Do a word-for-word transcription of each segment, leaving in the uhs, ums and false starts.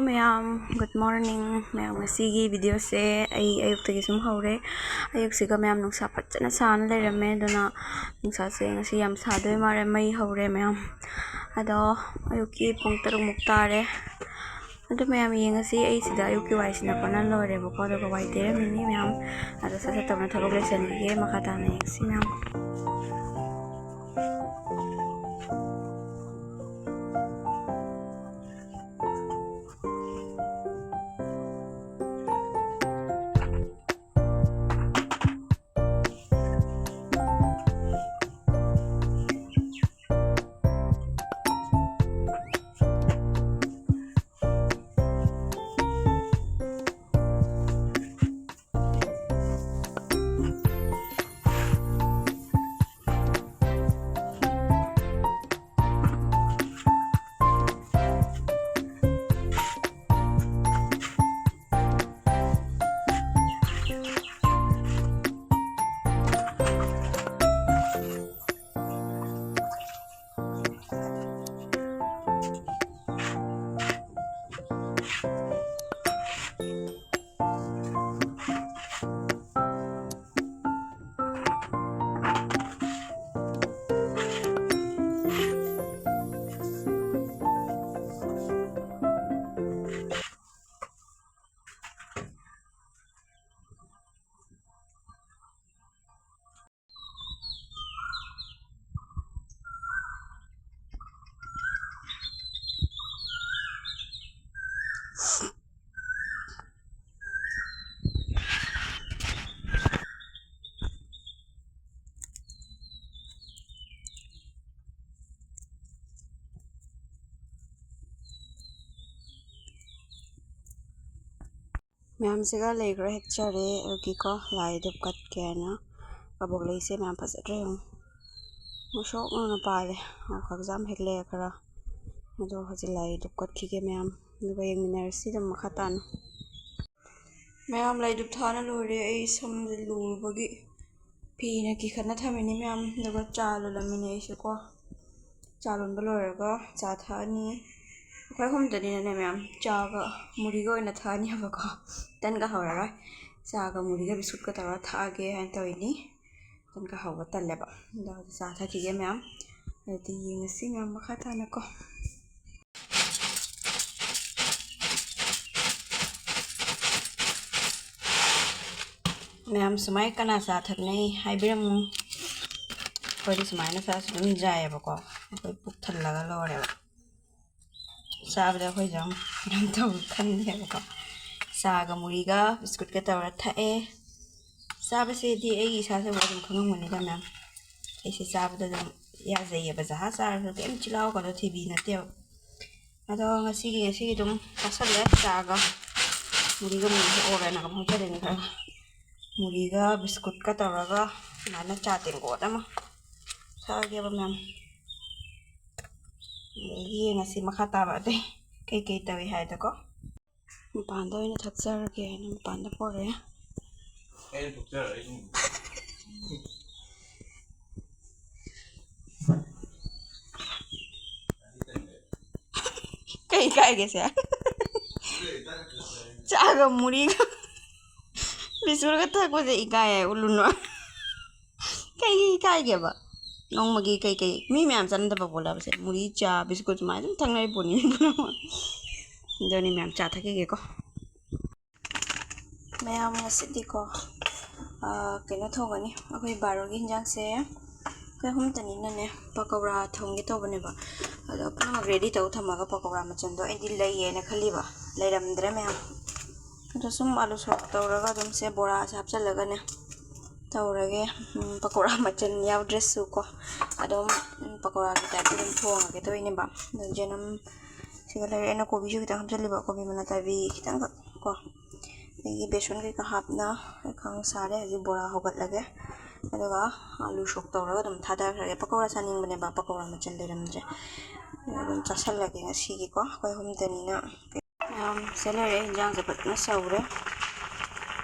ꯃꯌꯥꯝ, good morning꯫ ꯃꯌꯥꯝ, ꯉꯁꯤꯒꯤ videoꯁꯦ ꯑꯩ ꯑꯌꯨꯛꯇꯒꯤ ꯁꯨꯝ ꯍꯧꯔꯦ꯫ ꯑꯌꯨꯛꯁꯤꯒ ꯃꯌꯥꯝ ꯅꯨꯡꯁꯥ ꯐꯖꯅ ꯁꯥꯅ ꯂꯩꯔꯝꯃꯦ, ꯑꯗꯨꯅ ꯅꯨꯡꯁꯥꯁꯦ ꯉꯁꯤ ꯌꯥꯝ ꯁꯥꯗꯣꯏ ꯃꯥꯜꯂꯦ꯫ ꯃꯩ ꯍꯧꯔꯦ ꯃꯌꯥꯝ꯫ ꯑꯗꯣ ꯑꯌꯨꯛꯀꯤ ꯄꯨꯡ ꯇꯔꯨꯛꯃꯨꯛ ꯇꯥꯔꯦ꯫ ꯑꯗꯨ ꯃꯌꯥꯝ ꯌꯦꯡꯉꯁꯤ꯫ ꯑꯩ ꯁꯤꯗ ꯑꯌꯨꯛꯀꯤ ꯋꯥꯏ ꯁꯤꯅ ꯀꯣꯟꯅ ꯂꯣꯏꯔꯦꯕꯀꯣ, ꯑꯗꯨꯒ ꯋꯥꯏ ꯇꯩꯔꯝꯃꯤꯅꯤ ꯃꯌꯥꯝ꯫ ꯑꯗꯣ ꯁꯠ ꯁꯠ ꯇꯧꯅ ꯊꯕꯛ ꯂꯣꯏꯁꯤꯟꯈꯤꯒꯦ, ꯃꯈꯥ ꯇꯥꯅ ꯌꯦꯡꯁꯤ ꯃꯌꯥꯝ꯫ ꯃꯌꯥꯝꯁꯤꯒ ꯂꯩ ꯈꯔ ꯍꯦꯛꯆꯔꯦ꯫ ꯑꯗꯨꯒꯤꯀꯣ, ꯂꯥꯏ ꯙꯨꯞ ꯀꯠꯀꯦ ꯍꯥꯏꯅ꯫ ꯀꯕꯣꯛ ꯂꯩꯁꯦ ꯃꯌꯥꯝ ꯐꯖꯗ꯭ꯔꯥ ꯌꯦꯡꯉꯨ꯫ ꯉꯧꯁꯣꯛ ꯉꯧꯅ ꯄꯥꯜꯂꯦ꯫ ꯉꯧꯈꯥꯛꯁꯨ ꯌꯥꯝ ꯍꯦꯛꯂꯛꯑꯦ ꯈꯔ꯫ ꯑꯗꯣ ꯍꯧꯖꯤꯛ ꯂꯥꯏ ꯙꯨꯞ ꯀꯠꯈꯤꯒꯦ ꯃꯌꯥꯝ, ꯑꯗꯨꯒ ꯌꯦꯡꯃꯤꯟꯅꯔꯁꯤ ꯑꯗꯨꯝ ꯃꯈꯥ ꯇꯥꯅ꯫ ꯃꯌꯥꯝ, ꯂꯥꯏ ꯙꯨꯞ ꯊꯥꯅ ꯂꯣꯏꯔꯦ꯫ ꯑꯩ ꯁꯝꯁꯦ ꯂꯨꯔꯨꯕꯒꯤ ꯐꯤꯅ ꯀꯤꯈꯠꯅ ꯊꯝꯃꯤꯅꯤ ꯃꯌꯥꯝ꯫ ꯑꯗꯨꯒ ꯆꯥ ꯂꯣꯜꯂꯝꯃꯤꯅꯦ ꯑꯩꯁꯨ ꯀꯣ꯫ ꯆꯥ ꯂꯣꯟꯕ ꯂꯣꯏꯔꯒ ꯆꯥ ꯊꯛꯑꯅꯤ꯫ ꯑꯩꯈꯣꯏ ꯑꯍꯨꯝꯗꯅꯤꯅꯅꯦ ꯃꯌꯥꯝ, ꯆꯥꯒ ꯃꯨꯔꯤꯒ ꯑꯣꯏꯅ ꯊꯛꯑꯅꯤ ꯍꯥꯏꯕꯀꯣ꯫ ꯇꯟꯒ ꯍꯧꯔꯔꯣꯏ꯫ ꯆꯥꯒ ꯃꯨꯔꯤꯒ ꯕꯤꯁꯀꯨꯠꯀ ꯇꯧꯔ ꯊꯛꯑꯒꯦ ꯍꯥꯏꯅ ꯇꯧꯔꯤꯅꯤ꯫ ꯇꯟꯒ ꯍꯧꯕ ꯇꯜꯂꯦꯕ꯫ ꯑꯗꯣ ꯍꯧꯖꯤꯛ ꯆꯥ ꯊꯛꯈꯤꯒꯦ ꯃꯌꯥꯝ꯫ ꯑꯗꯨꯗꯤ ꯌꯦꯡꯉꯁꯤ ꯃꯌꯥꯝ ꯃꯈꯥ ꯇꯥꯅꯀꯣ꯫ ꯃꯌꯥꯝ ꯁꯨꯃꯥꯏ ꯀꯅꯥ ꯆꯥ ꯊꯛꯅꯩ ꯍꯥꯏꯕꯤꯔꯝꯃꯨ꯫ ꯑꯩꯈꯣꯏꯗꯤ ꯁꯨꯃꯥꯏꯅ ꯆꯥꯁꯨ ꯑꯗꯨꯝ ꯌꯥꯏꯌꯦꯕꯀꯣ꯫ ꯑꯩꯈꯣꯏ ꯄꯨꯛ ꯊꯜꯂꯒ ꯂꯣꯏꯔꯦꯕ꯫ ꯆꯥꯕꯗ ꯑꯩꯈꯣꯏꯁꯨ ꯌꯥꯝ ꯀꯩꯅꯣ ꯇꯧ ꯈꯟꯗꯦꯕꯀꯣ꯫ ꯆꯥꯒ ꯃꯨꯔꯤꯒ ꯕꯤꯁꯀꯨꯠꯀ ꯇꯧꯔ ꯊꯛꯑꯦ꯫ ꯆꯥꯕꯁꯤꯗꯤ ꯑꯩꯒꯤ ꯏꯁꯥꯁꯦ ꯑꯗꯨꯝ ꯈꯪꯉꯝꯒꯅꯤꯗ ꯃꯌꯥꯝ꯫ ꯑꯩꯁꯦ ꯆꯥꯕꯗ ꯑꯗꯨꯝ ꯌꯥꯖꯩꯌꯦꯕ꯫ ꯖꯍꯥ ꯆꯥꯔꯁꯨ ꯀꯩꯝ ꯆꯤꯜꯍꯥꯎꯒꯗꯣ ꯊꯤꯕꯤ ꯅꯠꯇꯦꯕ꯫ ꯑꯗꯣ ꯉꯁꯤꯒꯤ, ꯉꯁꯤꯒꯤ ꯑꯗꯨꯝ ꯆꯥꯁꯜꯂꯦ꯫ ꯆꯥꯒ ꯃꯨꯔꯤꯒ ꯃꯨꯔꯤꯒ ꯑꯣꯔꯦꯅ ꯑꯗꯨꯝ ꯍꯧꯖꯔꯦꯅꯦ ꯈꯔ꯫ ꯃꯨꯔꯤꯒ ꯕꯤꯁꯀꯨꯠꯀ ꯇꯧꯔꯒ ꯑꯗꯨꯃꯥꯏꯅ ꯆꯥ ꯇꯦꯡꯀꯣꯠ ꯑꯃ ꯊꯛꯑꯒꯦꯕ ꯃꯌꯥꯝ꯫ ꯑꯗꯒꯤ ꯌꯦꯡꯉꯁꯤ ꯃꯈꯥ ꯇꯥꯕ ꯑꯇꯩ ꯀꯩꯀꯩ ꯇꯧꯏ ꯍꯥꯏꯗꯣꯀꯣ꯫ ꯃꯄꯥꯟꯗ ꯑꯣꯏꯅ ꯊꯛꯆꯔꯒꯦ ꯍꯥꯏꯅ ꯃꯄꯥꯟꯗ ꯄꯣꯔꯛꯑꯦ꯫ ꯑꯩꯅ ꯊꯣꯛꯆꯔꯛꯏꯁꯤꯡ꯫ ꯀꯩ ꯀꯥꯏꯒꯦꯁꯦ? ꯆꯥꯒ ꯃꯨꯔꯤꯒ ꯕꯤꯁꯀꯨꯠꯀ ꯊꯛꯄꯁꯦ ꯏꯀꯥꯏ ꯍꯥꯏ ꯎꯠꯂꯨꯅꯨ꯫ ꯀꯩꯒꯤ ꯏꯀꯥꯏꯒꯦꯕ? ꯅꯣꯡꯃꯒꯤ ꯀꯩꯀꯩ ꯃꯤ ꯃꯌꯥꯝ ꯆꯥꯟꯅꯗꯕ ꯄꯣꯠꯂꯕꯁꯦ? ꯃꯨꯔꯤ, ꯆꯥ, ꯕꯤꯁꯀꯨꯠ ꯁꯨꯃꯥꯏꯅ ꯑꯗꯨꯝ ꯊꯛꯅꯔꯤ ꯄꯣꯠꯅꯤ ꯃꯤ ꯄꯨꯝꯅꯃꯛ꯫ ꯑꯗꯨꯅꯤ ꯃꯌꯥꯝ ꯆꯥ ꯊꯛꯈꯤꯒꯦꯀꯣ꯫ ꯃꯌꯥꯝ ꯉꯁꯤꯗꯤꯀꯣ, ꯑꯥ, ꯀꯩꯅꯣ ꯊꯣꯡꯒꯅꯤ꯫ ꯑꯩꯈꯣꯏ ꯕꯥꯔꯣꯒꯤ ꯍꯤꯟꯖꯥꯡꯁꯦ ꯑꯩꯈꯣꯏ ꯑꯍꯨꯝꯇꯅꯤꯅꯅꯦ ꯄꯀꯧꯔꯥ ꯊꯣꯡꯒꯦ ꯇꯧꯕꯅꯦꯕ꯫ ꯑꯗꯣ ꯄꯨꯝꯅꯃꯛ ꯔꯦꯗꯤ ꯇꯧ ꯊꯝꯃꯒ ꯄꯀꯧꯔꯥ ꯃꯆꯜꯗꯣ ꯑꯩꯗꯤ ꯂꯩꯌꯦꯅ ꯈꯜꯂꯤꯕ, ꯂꯩꯔꯝꯗ꯭ꯔꯦ ꯃꯌꯥꯝ꯫ ꯑꯗꯣ ꯁꯨꯝ ꯑꯥꯂꯨ ꯁꯣꯛ ꯇꯧꯔꯒ ꯑꯗꯨꯝ ꯁꯦ ꯕꯣꯔꯥꯁꯦ ꯍꯥꯞꯆꯤꯜꯂꯒꯅꯦ ꯇꯧꯔꯒꯦ꯫ ꯎꯝ, ꯄꯀꯧꯔꯥ ꯃꯆꯜ ꯌꯥꯎꯗ꯭ꯔꯁꯨ ꯀꯣ, ꯑꯗꯨꯝ, ꯎꯝ, ꯄꯀꯧꯔꯥꯒꯤ ꯇꯥꯏꯞꯇ ꯑꯗꯨꯝ ꯊꯣꯡꯉꯒꯦ ꯇꯧꯔꯤꯅꯦꯕ꯫ ꯑꯗꯣ ꯖꯦꯅꯝ ꯁꯤꯒ ꯂꯩꯔꯦ꯫ ꯑꯩꯅ ꯀꯣꯕꯤꯁꯨ ꯈꯤꯇꯪ ꯍꯥꯞꯆꯤꯜꯂꯤꯕ, ꯀꯣꯕꯤ ꯃꯅꯥ ꯇꯥꯕꯤ ꯈꯤꯇꯪꯈꯛ ꯀꯣ꯫ ꯑꯗꯒꯤ ꯕꯦꯁꯣꯟ ꯀꯩꯀꯥ ꯍꯥꯞꯅ ꯑꯩ ꯈꯪ ꯁꯥꯔꯦ꯫ ꯍꯧꯖꯤꯛ ꯕꯣꯔꯥ ꯍꯧꯒꯠꯂꯒꯦ꯫ ꯑꯗꯨꯒ ꯑꯥꯂꯨ ꯁꯣꯛ ꯇꯧꯔꯒ ꯑꯗꯨꯝ ꯊꯥꯗꯈ꯭ꯔꯒꯦ꯫ ꯄꯀꯧꯔꯥ ꯆꯥꯅꯤꯡꯕꯅꯦꯕ, ꯄꯀꯧꯔꯥ ꯃꯆꯜ ꯂꯩꯔꯝꯗ꯭ꯔꯦ꯫ ꯑꯗꯨꯝ ꯆꯥꯁꯜꯂꯒꯦ ꯉꯁꯤꯒꯤꯀꯣ, ꯑꯩꯈꯣꯏ ꯑꯍꯨꯝꯇꯅꯤꯅ꯫ ꯃꯌꯥꯝ ꯁꯦ ꯂꯩꯔꯦ, ꯏꯟꯖꯥꯡꯁꯦ ꯐꯖꯅ ꯁꯧꯔꯦ꯫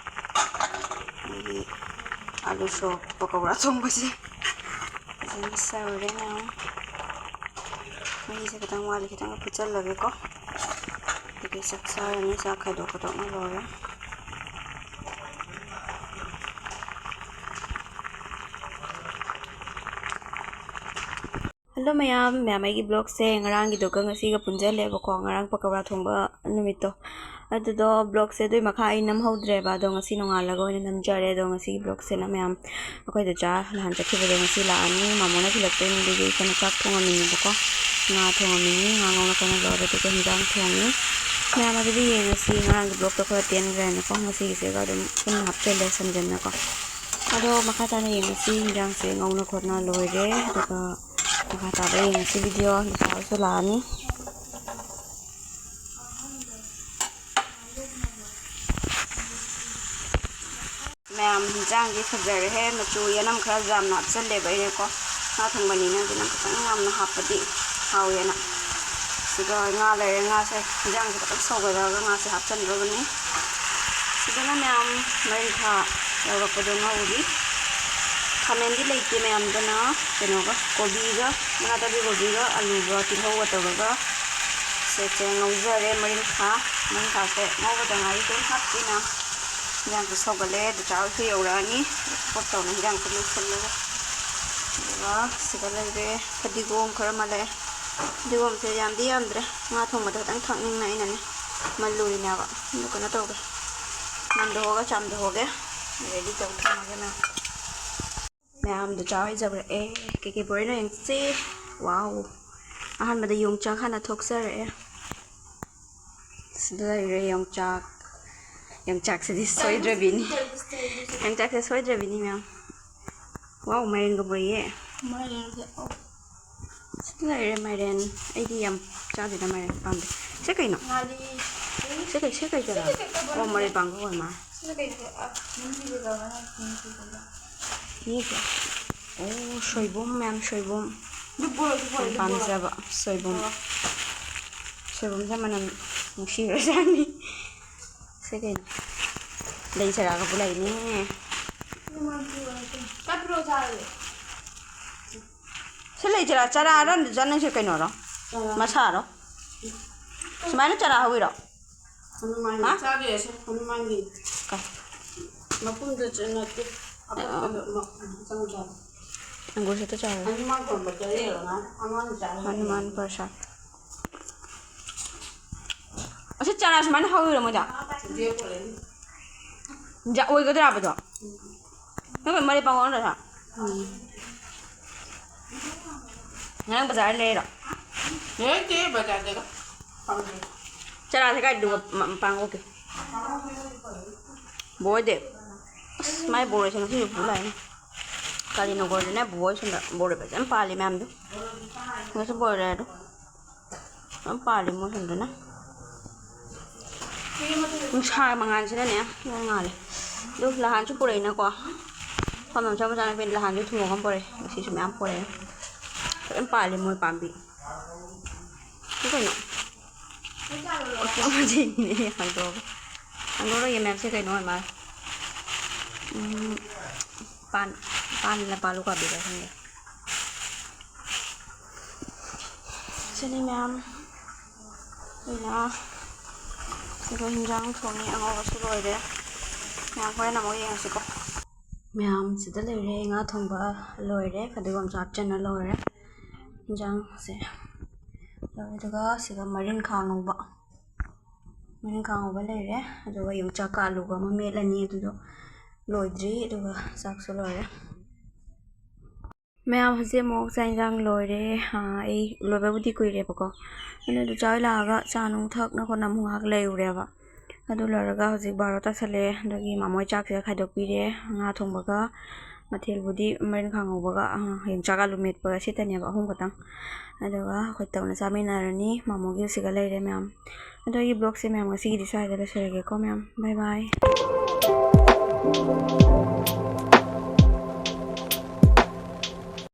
ꯑꯗꯒꯤ ꯑꯥꯂꯨ ꯁꯣꯛ ꯄꯀꯧꯔꯥ ꯊꯣꯡꯕꯁꯦ ꯐꯖꯅ ꯁꯧꯔꯦ ꯃꯌꯥꯝ꯫ ꯃꯍꯤꯁꯦ ꯈꯤꯇꯪ ꯋꯥꯠꯂꯤ, ꯈꯤꯇꯪ ꯐꯨꯠꯆꯜꯂꯒꯦꯀꯣ꯫ ꯑꯗꯒꯤ ꯆꯥꯛ ꯆꯥꯔꯅꯤ, ꯆꯥꯛ ꯈꯥꯏꯗꯣꯛ ꯈꯣꯠꯇꯣꯛꯅ ꯂꯣꯏꯔꯦ꯫ ꯍꯜꯂꯣ ꯃꯌꯥꯝ, ꯃꯌꯥꯝ ꯑꯩꯒꯤ ꯕ꯭ꯂꯣꯒꯁꯦ ꯉꯔꯥꯡꯒꯤꯗꯨꯒ ꯉꯁꯤꯒ ꯄꯨꯟꯁꯤꯜꯂꯦꯕꯀꯣ꯫ ꯉꯔꯥꯡ ꯄꯀꯧꯔꯥ ꯊꯣꯡꯕ ꯅꯨꯃꯤꯠꯇꯣ, ꯑꯗꯨꯗꯣ ꯕ꯭ꯂꯣꯒꯁꯦ ꯑꯗꯨꯏ ꯃꯈꯥ ꯑꯩ ꯅꯝꯍꯧꯗ꯭ꯔꯦꯕ꯫ ꯑꯗꯣ ꯉꯁꯤ ꯅꯣꯡꯉꯥꯜꯂꯒ ꯑꯣꯏꯅ ꯅꯝꯖꯔꯦ꯫ ꯑꯗꯣ ꯉꯁꯤꯒꯤ ꯕ꯭ꯂꯣꯒꯁꯤꯅ ꯃꯌꯥꯝ, ꯑꯩꯈꯣꯏ ꯗꯗꯥ ꯅꯍꯥꯟ ꯆꯠꯈꯤꯕꯗꯣ ꯉꯁꯤ ꯂꯥꯛꯑꯅꯤ, ꯃꯥꯃꯣꯅ ꯊꯤꯜꯂꯛꯇꯣꯏꯅꯤ꯫ ꯑꯗꯨꯒꯤ ꯑꯩꯈꯣꯏꯅ ꯆꯥꯛ ꯊꯣꯡꯉꯝꯃꯤꯅꯦꯕꯀꯣ, ꯉꯥ ꯊꯣꯡꯉꯝꯃꯤꯅꯤ꯫ ꯉꯥ ꯉꯧꯅ ꯈꯣꯠꯅ ꯂꯣꯏꯔꯦ, ꯑꯗꯨꯒ ꯍꯤꯟꯖꯥꯡ ꯊꯣꯡꯉꯤ꯫ ꯃꯌꯥꯝ ꯑꯗꯨꯗꯤ ꯌꯦꯡꯉꯁꯤ꯫ ꯉꯔꯥꯡꯒꯤ ꯕ꯭ꯂꯣꯒꯇꯣ ꯈꯔ ꯇꯦꯟꯈ꯭ꯔꯦꯅꯀꯣ, ꯉꯁꯤꯒꯤꯁꯤꯒ ꯑꯗꯨꯝ ꯄꯨꯟꯅ ꯍꯥꯞꯆꯤꯜꯂꯦ ꯁꯝꯖꯟꯅꯀꯣ꯫ ꯑꯗꯣ ꯃꯈꯥ ꯇꯥꯅ ꯌꯦꯡꯉꯁꯤ꯫ ꯍꯤꯟꯖꯥꯡꯁꯦ ꯉꯧꯅ ꯈꯣꯠꯅ ꯂꯣꯏꯔꯦ, ꯑꯗꯨꯒ ꯃꯈꯥ ꯇꯥꯕ ꯌꯦꯡꯉꯁꯤ꯫ ꯚꯤꯗꯤꯑꯣ ꯗꯗꯥꯁꯨ ꯂꯥꯛꯑꯅꯤ꯫ ꯃꯌꯥꯝ, ꯍꯤꯟꯖꯥꯡꯗꯤ ꯐꯖꯔꯦꯍꯦ꯫ ꯃꯆꯨ ꯌꯦꯅꯝ ꯈꯔ ꯌꯥꯝꯅ ꯍꯥꯞꯆꯜꯂꯦꯕ ꯑꯩꯅꯀꯣ꯫ ꯉꯥ ꯊꯣꯡꯕꯅꯤꯅ ꯑꯗꯨꯅ ꯈꯤꯇꯪ ꯌꯥꯝꯅ ꯍꯥꯞꯄꯗꯤ ꯍꯥꯎꯋꯦꯅ꯫ ꯁꯤꯒ ꯉꯥ ꯂꯩꯔꯦ꯫ ꯉꯥꯁꯦ, ꯍꯤꯟꯖꯥꯡꯁꯦ ꯈꯤꯇꯪ ꯁꯧꯒꯠꯂꯒ ꯉꯥꯁꯦ ꯍꯥꯞꯆꯟꯗꯧꯕꯅꯤ꯫ ꯁꯤꯗꯅ ꯃꯌꯥꯝ ꯃꯔꯤꯡꯈꯥ ꯂꯧꯔꯛꯄꯗꯣ ꯉꯧꯔꯤ꯫ ꯈꯥꯃꯦꯟꯗꯤ ꯂꯩꯇꯦ ꯃꯌꯥꯝꯗꯅ ꯀꯩꯅꯣꯒ, ꯀꯣꯕꯤꯒ, ꯃꯅꯥ ꯇꯥꯕꯤ ꯀꯣꯕꯤꯒ, ꯑꯂꯨꯒ, ꯇꯤꯜꯍꯧꯒ ꯇꯧꯔꯒ ꯁꯦꯠꯁꯦ ꯉꯧꯖꯔꯦ꯫ ꯃꯔꯤꯡꯈꯥ, ꯃꯔꯤꯡꯈꯥꯁꯦ ꯉꯧꯕꯗ ꯉꯥꯏꯔꯤ, ꯀꯩꯝ ꯍꯥꯞꯇ꯭ꯔꯤ ꯃꯌꯥꯝ꯫ ꯍꯤꯟꯖꯥꯡꯁꯨ ꯁꯧꯒꯠꯂꯦ, ꯗꯗꯥ ꯍꯣꯏꯁꯨ ꯌꯧꯔꯛꯑꯅꯤ꯫ ꯄꯣꯞ ꯇꯧꯅ ꯍꯤꯟꯖꯥꯡꯁꯨ ꯂꯣꯏꯁꯤꯜꯂꯒ꯫ ꯑꯗꯨꯒ ꯁꯤꯗ ꯂꯩꯔꯦ ꯐꯗꯤꯒꯣꯝ ꯈꯔ ꯃꯥꯜꯂꯦ꯫ ꯐꯗꯤꯒꯣꯝꯁꯦ ꯌꯥꯝꯗꯤ ꯌꯥꯝꯗ꯭ꯔꯦ, ꯉꯥ ꯊꯣꯡꯕꯗ ꯈꯤꯇꯪ ꯊꯥꯛꯅꯤꯡꯅ ꯑꯩꯅꯅꯦ ꯃꯜꯂꯨꯔꯤꯅꯦꯕ꯫ ꯑꯗꯨ ꯀꯩꯅꯣ ꯇꯧꯒꯦ, ꯃꯟꯗꯣꯛꯑꯒ ꯆꯥꯝꯊꯣꯛꯑꯒꯦ, ꯔꯦꯗꯤ ꯇꯧ ꯊꯝꯃꯒꯦ ꯃꯌꯥꯝ꯫ ꯃꯌꯥꯝꯗꯣ ꯆꯥ ꯍꯩꯖꯕ꯭ꯔꯥ? ꯑꯦ, ꯀꯩꯀꯩ ꯄꯨꯔꯛꯏꯅꯣ ꯌꯦꯡꯁꯤ꯫ ꯋꯥꯎ! ꯑꯍꯥꯟꯕꯗ ꯌꯣꯡꯆꯥꯛ ꯍꯥꯟꯅ ꯊꯣꯛꯆꯔꯛꯑꯦ꯫ ꯁꯤꯗ ꯂꯩꯔꯦ ꯌꯣꯡꯆꯥꯛ꯫ ꯌꯣꯡꯆꯥꯛꯁꯤꯗꯤ ꯁꯣꯏꯗ꯭ꯔꯕꯤꯅꯤ꯫ ꯌꯣꯡꯆꯥꯛꯁꯦ ꯁꯣꯏꯗ꯭ꯔꯕꯤꯅꯤ, ꯃꯌꯥꯝ꯫ ꯋꯥꯎ, ꯃꯥꯏꯔꯦꯟꯒ ꯄꯨꯔꯛꯑꯦ꯫ ꯃꯥꯏꯔꯦꯟꯁꯦ, ꯑꯣ꯫ ꯁꯤꯗ ꯂꯩꯔꯦ ꯃꯥꯏꯔꯦꯟ꯫ ꯑꯩꯗꯤ ꯌꯥꯝ ꯆꯥꯗꯦꯗ ꯃꯥꯏꯔꯦꯟ, ꯄꯥꯝꯗꯦ꯫ ꯁꯤ ꯀꯩꯅꯣ? ꯉꯥꯔꯤ꯫ ꯁꯤ ꯀꯩ, ꯁꯤ ꯀꯩ ꯆꯥꯔꯥ? ꯁꯤꯁꯦ ꯀꯩ ꯀꯩ ꯑꯣ, ꯃꯔꯣꯏ ꯄꯥꯡꯒꯜ ꯑꯣꯏ ꯃꯥꯜꯂꯦ꯫ ꯁꯤꯅ ꯀꯩꯅꯣ? ꯑ, ꯅꯨꯡꯁꯤꯕꯤꯕ ꯑꯃ ꯅꯨꯡꯁꯤꯕꯤꯕ꯫ ꯁꯤꯁꯦ? ꯑꯣ, ꯁꯣꯏꯕꯨꯝ ꯃꯌꯥꯝ, ꯁꯣꯏꯕꯨꯝ꯫ ꯑꯗꯨ ꯄꯨꯔꯛꯑꯣ, ꯑꯗꯨ ꯄꯨꯔꯛꯑꯣ, ꯌꯥꯝ ꯑꯗꯨ ꯄꯨꯔꯛꯑꯣ꯫ ꯄꯥꯝꯖꯕ ꯁꯣꯏꯕꯨꯝ꯫ ꯄꯨꯔꯛꯑꯣ꯫ ꯁꯣꯏꯕꯨꯝꯁꯦ ꯃꯅꯝ ꯅꯨꯡꯁꯤꯈ꯭ꯔꯖꯥꯠꯅꯤ꯫ ꯁꯤ ꯀꯩꯅꯣ? ꯂꯩ ꯆꯔꯥꯒꯕꯨ ꯂꯩꯅꯦ꯫ ꯀꯠꯄ꯭ꯔꯣ ꯆꯥꯔꯒꯦ? ꯁꯤ ꯂꯩ ꯆꯔꯥ, ꯆꯔꯥ ꯑꯔꯟꯗꯨ ꯆꯥꯅꯩꯁꯦ ꯀꯩꯅꯣꯔꯣ? ꯃꯁꯥꯔꯣ? ꯁꯨꯃꯥꯏꯅ ꯆꯔꯥ ꯍꯧꯋꯤꯔꯣ? ꯍꯅꯨꯃꯥꯟꯒꯤ ꯍꯥ? ꯆꯥꯗꯣꯏ ꯑꯁꯦ ꯍꯅꯨꯃꯥꯟꯒꯤ꯫ ꯀ- ꯃꯄꯨꯝꯗꯨ ꯆ-, ꯅꯠꯇꯦ꯫ ꯑꯄꯠꯄꯗꯣ ꯃ-, ꯃꯆꯥ ꯃꯆꯥꯗꯣ꯫ ꯑꯪꯒꯨꯔꯁꯤꯇ ꯆꯥꯔꯣ꯫ ꯍꯅꯨꯃꯥꯟ ꯈꯣꯟꯕ ꯆꯠꯂꯦꯗꯅ ꯑꯉꯥꯡ ꯆꯥꯕ ꯍꯅꯨꯃꯥꯟ ꯄ꯭ꯔꯁꯥꯗ꯫ ꯑꯁꯤ ꯆꯔꯥ ꯁꯨꯃꯥꯏꯅ ꯍꯧꯋꯤꯔꯣ ꯃꯣꯏꯗ? ꯌꯦꯛꯄ ꯂꯩ꯫ ꯖ-, ꯑꯣꯏꯒꯗ꯭ꯔꯥꯕꯗꯣ? ꯅꯪ ꯃꯔꯩ ꯄꯥꯎ ꯅꯠꯇ꯭ꯔꯥ? ꯉꯔꯥꯡ ꯕꯖꯥꯔ ꯂꯩꯔꯣ? ꯂꯩꯇꯦ ꯕꯖꯥꯔꯗꯒ꯫ ꯐꯪꯗꯦ꯫ ꯆꯔꯥꯁꯦ ꯀꯥꯏꯗꯅꯣ ꯃ-, ꯃꯄꯥꯟ ꯑꯣꯛꯀꯦ꯫ ꯕꯣꯏꯗꯦ꯫ ꯑꯁ, ꯃꯥꯏ ꯕꯣꯔꯣꯏꯁꯦ ꯉꯁꯤꯁꯨ ꯄꯨ ꯂꯥꯛꯑꯦꯅꯦ꯫ ꯀꯥꯂꯤ ꯅꯒꯔꯗꯅꯦ ꯕꯣꯏ ꯁꯣꯝꯗ ꯕꯣꯔꯣꯏ ꯐꯖꯅ ꯄꯥꯜꯂꯤ ꯃꯌꯥꯝꯗꯣ꯫ ꯉꯁꯤ ꯕꯣꯔꯣꯏ ꯑꯗꯣ ꯌꯥꯝ ꯄꯥꯜꯂꯤ ꯃꯣꯏ ꯁꯣꯝꯗꯅ꯫ ꯅꯨꯡꯁꯥ ꯃꯉꯥꯜꯁꯤꯅꯅꯦ ꯌꯥꯝ ꯉꯥꯜꯂꯦ꯫ ꯑꯗꯨ ꯂꯍꯥꯟꯁꯨ ꯄꯨꯔꯛꯏꯅꯀꯣ꯫ ꯐꯝꯐꯝ ꯆꯥꯕ ꯆꯥꯅꯕꯤ ꯂꯍꯥꯟꯁꯨ ꯊꯨꯝꯃꯣꯛ ꯑꯃ ꯄꯨꯔꯛꯑꯦ꯫ ꯉꯁꯤꯁꯨ ꯃꯌꯥꯝ ꯄꯨꯔꯛꯑꯦ꯫ ꯐꯖꯅ ꯄꯥꯜꯂꯤ ꯃꯣꯏ ꯄꯥꯝꯕꯤ꯫ ꯁꯤ ꯀꯩꯅꯣ? ꯑꯣ, ꯁꯤ ꯑꯃ ꯆꯦꯟꯈꯤꯅꯦ꯫ ꯍꯥꯡꯗꯣꯛꯑꯒ꯫ ꯍꯥꯡꯗꯣꯛꯑꯔꯣꯏꯒꯦ ꯃꯌꯥꯝꯁꯦ ꯀꯩꯅꯣ ꯑꯣꯏ ꯃꯥꯜꯂꯦ꯫ ꯎꯝ, ꯄꯥꯟ, ꯄꯥꯟꯂ ꯄꯥꯜꯂꯨ ꯀꯥꯕꯤꯔ ꯈꯪꯗꯦ꯫ ꯁꯤꯅꯤ ꯃꯌꯥꯝ꯫ ꯑꯩꯅ ꯁꯤꯗ ꯍꯤꯟꯖꯥꯡ ꯊꯣꯡꯉꯤ, ꯑꯉꯧꯕꯁꯨ ꯂꯣꯏꯔꯦ꯫ ꯃꯌꯥꯝ ꯍꯣꯔꯦꯟ ꯑꯃꯨꯛ ꯌꯦꯡꯉꯁꯤꯀꯣ꯫ ꯃꯌꯥꯝ ꯁꯤꯗ ꯂꯩꯔꯦ, ꯉꯥ ꯊꯣꯡꯕ ꯂꯣꯏꯔꯦ, ꯐꯗꯤꯒꯣꯝꯁꯨ ꯍꯥꯞꯆꯟꯅ ꯂꯣꯏꯔꯦ꯫ ꯍꯤꯟꯖꯥꯡꯁꯦ ꯂꯣꯏꯔꯦ꯫ ꯑꯗꯨꯒ ꯁꯤꯒ ꯃꯔꯤꯟꯈꯥ ꯉꯧꯕ, ꯃꯔꯤꯟꯈꯥ ꯉꯧꯕ ꯂꯩꯔꯦ꯫ ꯑꯗꯨꯒ ꯌꯣꯡꯆꯥꯛꯀ ꯑꯂꯨꯒ ꯑꯃ ꯃꯦꯠꯂꯅꯤ꯫ ꯑꯗꯨꯗꯣ ꯂꯣꯏꯗ꯭ꯔꯤ꯫ ꯑꯗꯨꯒ ꯆꯥꯛꯁꯨ ꯂꯣꯏꯔꯦ꯫ ꯃꯌꯥꯝ, ꯍꯧꯖꯤꯛ ꯑꯃꯨꯛ ꯆꯥꯛ ꯏꯟꯖꯥꯡ ꯂꯣꯏꯔꯦ꯫ ꯑꯥ, ꯑꯩ ꯂꯣꯏꯕꯕꯨꯗꯤ ꯀꯨꯏꯔꯦꯕꯀꯣ꯫ ꯑꯗꯨ ꯆꯥꯛ ꯂꯥꯛꯑꯒ ꯆꯥ ꯅꯨꯡ ꯊꯛꯅ ꯈꯣꯠꯅ ꯑꯃꯨꯛ ꯉꯥꯏꯍꯥꯛ ꯂꯩꯔꯨꯔꯦꯕ꯫ ꯑꯗꯨ ꯂꯣꯏꯔꯒ ꯍꯧꯖꯤꯛ ꯕꯥꯔꯣ ꯇꯥꯁꯜꯂꯛꯑꯦ꯫ ꯑꯗꯨꯒꯤ ꯃꯃꯣꯏ ꯆꯥꯛꯁꯤꯗ ꯈꯥꯏꯗꯣꯛꯄꯤꯔꯦ꯫ ꯉꯥ ꯊꯣꯡꯕꯒ ꯃꯊꯦꯜꯕꯨꯗꯤ ꯃꯔꯤꯟꯈꯥ ꯉꯧꯕꯒ, ꯑꯥ, ꯌꯣꯡꯆꯥꯛ ꯑꯂꯨ ꯃꯦꯠꯄꯒ ꯁꯤꯇꯅꯦꯕ, ꯑꯍꯨꯝ ꯈꯛꯇꯪ꯫ ꯑꯗꯨꯒ ꯑꯩꯈꯣꯏ ꯇꯧꯅ ꯆꯥꯃꯤꯟꯅꯔꯅꯤ꯫ ꯃꯃꯣꯒꯤ ꯁꯤꯒ ꯂꯩꯔꯦ ꯃꯌꯥꯝ꯫ ꯑꯗꯣ ꯑꯩꯒꯤ vlogꯁꯦ ꯃꯌꯥꯝ ꯉꯁꯤꯒꯤꯗꯤ ꯁ꯭ꯋꯥꯏꯗ ꯂꯣꯏꯁꯤꯜꯂꯒꯦꯀꯣ ꯃꯌꯥꯝ꯫ Bye bye꯫